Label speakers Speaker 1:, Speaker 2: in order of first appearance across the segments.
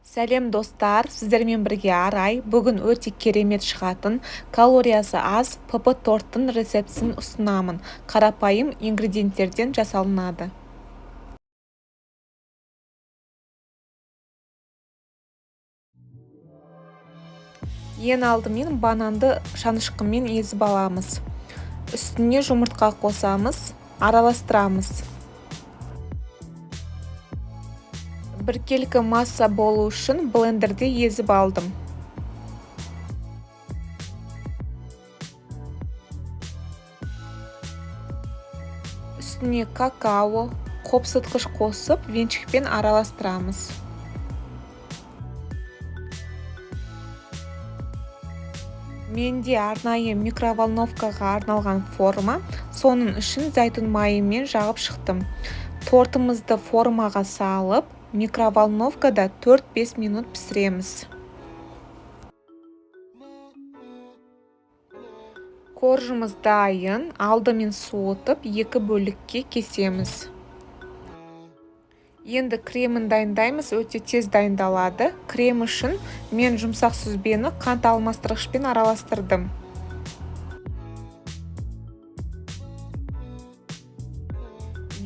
Speaker 1: Сәлем, достар! Сіздермен бірге Арай. Бүгін өте керемет шығатын, калориясы аз ПП торттың рецептісін ұсынамын. Қарапайым ингредиенттерден жасалынады. Ең алдымен бананды шанышқымен езіп аламыз. Үстіне жұмыртқа қосамыз, араластырамыз. Біркелкі масса болу үшін блендерде езіп алдым. Үстіне какао, қопсытқыш қосып, венчикпен араластырамыз. Менде арнайы микроволновкаға арналған форма, соның ішін зәйтүн майымен жағып шықтым. Тортымызды формаға салып, микроволновкада 4-5 минут пісіреміз. Коржымыз дайын, алдымен суытып, екі бөлікке кесеміз. Енді кремін дайындаймыз, өте тез дайындалады. Крем үшін мен жұмсақ сүзбені қант алмастырғышпен араластырдым.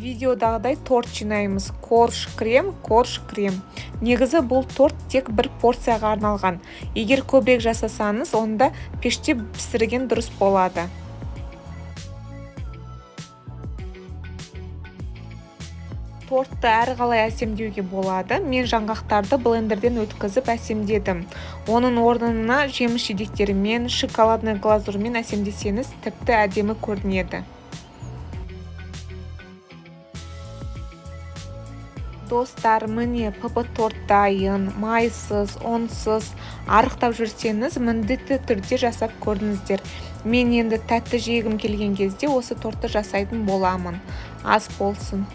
Speaker 1: Видеодағыдай торт жинаймыз. Корж, крем, корж, крем. Негізі бұл торт тек бір порцияға арналған. Егер көбірек жасасаңыз, онда пеште пісірген дұрыс болады. Тортты әрі қалай әсемдеуге болады. Мен жаңғақтарды блендерден өткізіп әсемдедім. Оның орнына жеміс жидектерімен, шоколадный глазурьмен әсемдесеңіз, тіпті әдемі көрінеді. Достар, міне, ПП торт дайын, майсыз, ұнсыз. Арықтап жүрсеңіз, міндетті түрде жасап көріңіздер. Мен енді тәтті жегім келген кезде осы тортты жасайтын боламын. Ас болсын.